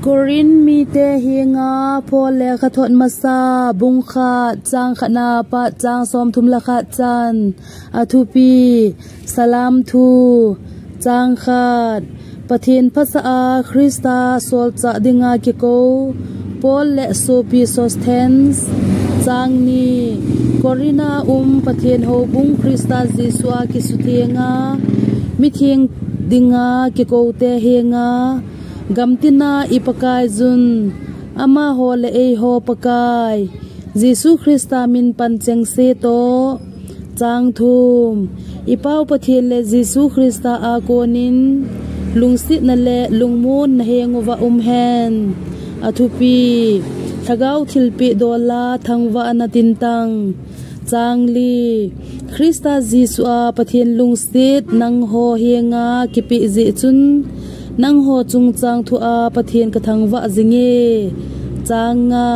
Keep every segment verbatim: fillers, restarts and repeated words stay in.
Korin mite henga Paul lekhathot masa bung khat chang khatna pat chang somthum le khat chan. A thupi: Salam thu. Chang khat. Pathen phatah a Christa solchah dinga kikou Paul le sopi Sosthenes. Chang ni. Korin a um Pathen houbung Christa Jesu a kisuthenga mitheng dinga kikoute henga, gamtina i Pakaiyun, amaho le eiho Pakai Jesu Christa min pan chengse toh. Chang thum. I Pau Pathen le Jesu Christa a konin lungsetna le lungmonna henguva um hen. A thupi: Lhagao thilpeh dola thangvahna tintang. Chang li. Christa Jesu a Pathen lungset nangho henga kipeh jeh chun, nangho chungchang thua Pathen kathangvah jinge. Chang nga.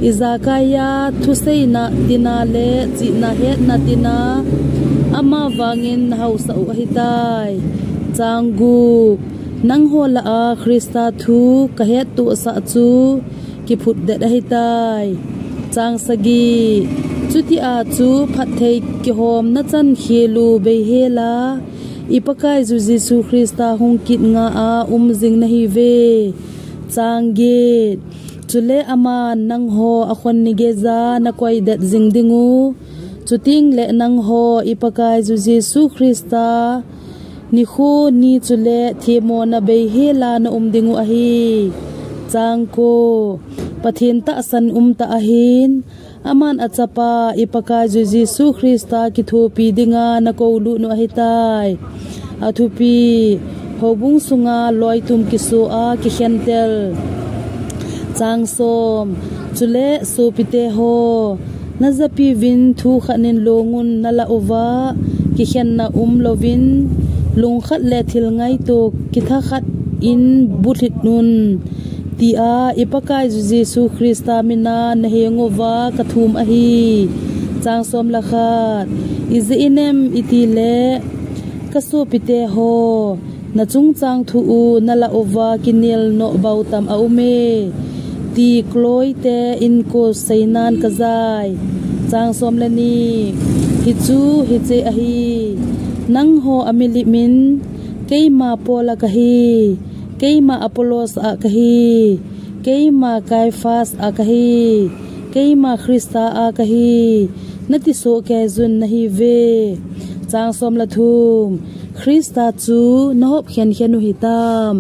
Ijakaia thuseina tina le chihna hetna tina amavangin nahaosah u ahitai. Chang gup. Nangho lah a Christa thu kahettohsah chu kiphutdet ahitai. Chang sagi. Chutia chu phatthei kihomna chan khel u beihela, i Pakaiyu Jesu Christa hungkit nga a umjing nahiuve. Chang get. Chule aman nangho akhon ni geija nakoidet jing dingu, chuteng le nangho i Pakaiyu Jesu Christa nikho ni chule themmo na beihela naum dingu ahi. Chang ko. Pathen tahsan umtah ahin, aman achapa i Pakaiyu Jesu Christa kithopi dinga nakoulut u ahitai. A thupi: Houbung sunga loitum kiso a kikhentel. Chang som. Chule sopite ho, najapiuvin thu khatnin longun nalah uva, kikhenna umlouvin, lungkhat le thil ngaito kithakhat in bulhit un, tia i Pakaiyu Jesu Christa mina nahenguva kathum ahi. Chang som le khat. Ijeh inem itile, kasopite ho, nachungchang thu u nalah uva kinelnoh bautam aume, ti Kloite in ko seinan kajai. Chang som le ni. Hichu hiche ahi: Nangho amilip in, keima Paul a kahi, keima Apollos a kahi, keima Kephas a kahi, keima Christa a kahi, nati sohkeiyun nahiuve. Chang som le thum. Christa chu nahop khenkhen u hitam?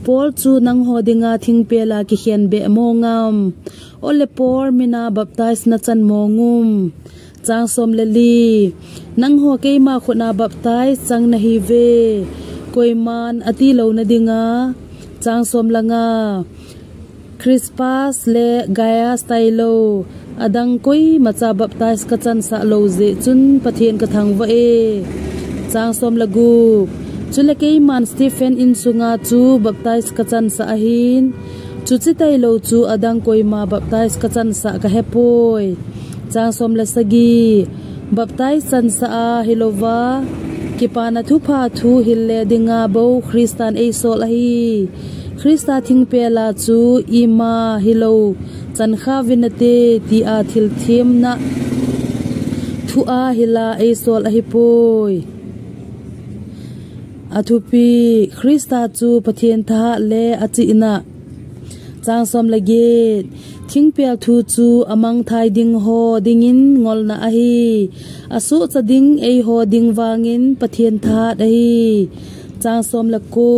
Paul chu nangho dinga thingpel a kikhen beh mong am? Ole Paul mina baptize nachan mong um? Chang som le li. Nangho keima khut a baptize chang nahiuve, koiman atilouna dinga. Chang som le nga. Crispus le Gaius tailou adang koimacha baptize kachansah lou jeh chun Pathen kathangvah e. Chang som le gup. Chule keiman Stephen insunga chu baptize kachansah ahin, chuche tailou chu adang koima baptize kachansah kahepoi. Chang som le sagi. Baptize chansah a hilouva, kipana thupha thu hil le dinga bou Christan eisol ahi. Christa thingpel a chu ima hilou chankha uvin nate, tia thilthemna thu a hil a eisol ahipoi. A thupi: Christa chu Pathen thahat le achihna. Chang som le get. Thingpel thu chu amangthai ding ho dingin ngolna ahi. Asohcha ding eiho ding vangin Pathen thahat ahi. Chang som le ko.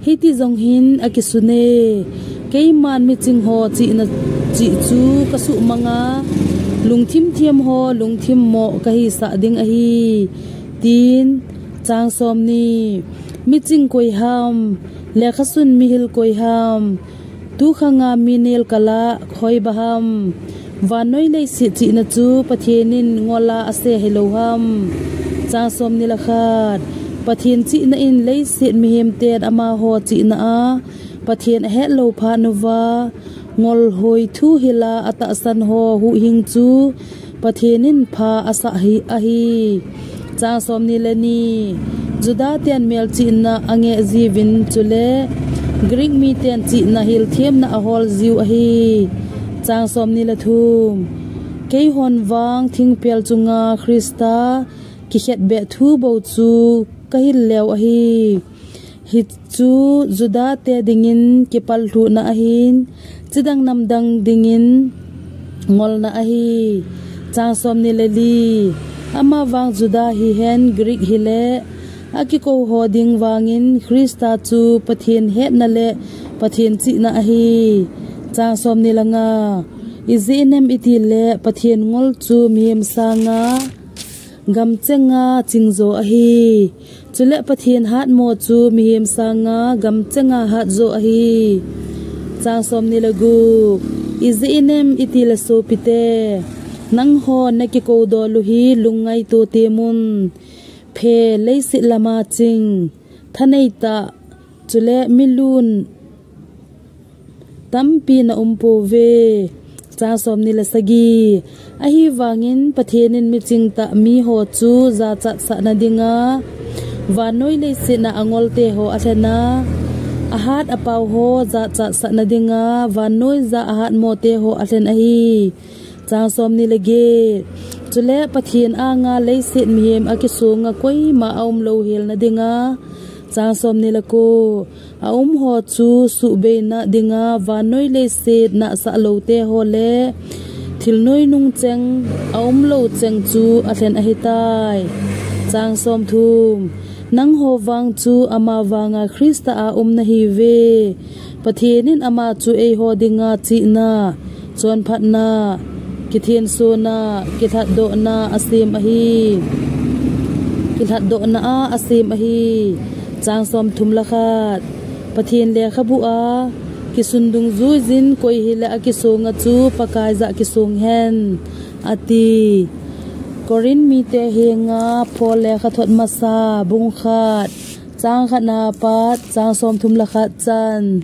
Hiti jong hin akisun e: Keiman miching ho chihna chih chu kasuhmang a, lungthim them ho lungthim moh kahisah ding ahi, tin. Chang som ni. Miching koi ham? Lekhasun mihil koi ham? Tukhanga mi nelkal a hoiba ham? Vannoi leiset chihna chu Pathen in ngol a ase hilou ham? Chang som ni le khat. Pathen chihna in leiset mihem ten amaho chihna a Pathen ahet lou phat uva, ngol hoi thu hil a atahsan ho huhhing chu Pathen in pha asah hi ahi. Chang som ni le ni. Juda ten melchihna angeh jiuvin chule Greek miten chihna hilthiamna ahol jiu ahi. Chang somni le thum. Keihon vang thingpel chunga Krista kikhetbeh thu bou chu kahil leu ahi. Hichu Juda te dingin kipallhuhna ahin, chidang namdang dingin ngolna ahi. Chang somni le li. Ama vang Juda hihen Greek hile, akikou ho ding vangin Krista chu Pathen hetna le Pathen chihna ahi. Chang somni le nga. Ijeh inem itile Pathen ngol chu mihem sanga gamchenga chingjo ahi. Chule Pathen hatmo chu mihem sanga gamchenga hatjo ahi. Chang somni le gup. Ijeh inem itile sopite, nangho nakikou dol u hi lungngaito temun. Phe leiset lama ching, thanei tah, chule milun tampi na um pouve. Chang somni le sagi. Ahivangin Pathen in miching tah miho chu jachatsah nadinga vannoi leiset a angolte ho alhen a, ahat apao ho jachatsah nadinga vannoija ahatmo te ho alhen ahi. Chang somni le get. Chule Pathen anga leiset mihem akisonga koima aumlou hel nadinga. Chang somni le ko. Aumho chu suhbeina dinga vannoi leiset nahsah lou te ho le thil noinung cheng aumlou cheng chu alhen ahitai. Chang somthum. Nangho vang chu ama vanga Krista a um nahiuve. Pathen in ama chu eiho dinga chihna, chonphatna, kithensona, kilhatdohna asem ahi. Kilhatdohna a asem ahi. Chang somthum le khat. Pathen lekhabu a kisun dungjuijin koi hile akisonga chu Pakai jah kisong hen, ati. Corinth mite henga Paul lekhathot masa bung khat, chang khat na pat chang somthum le khat chan.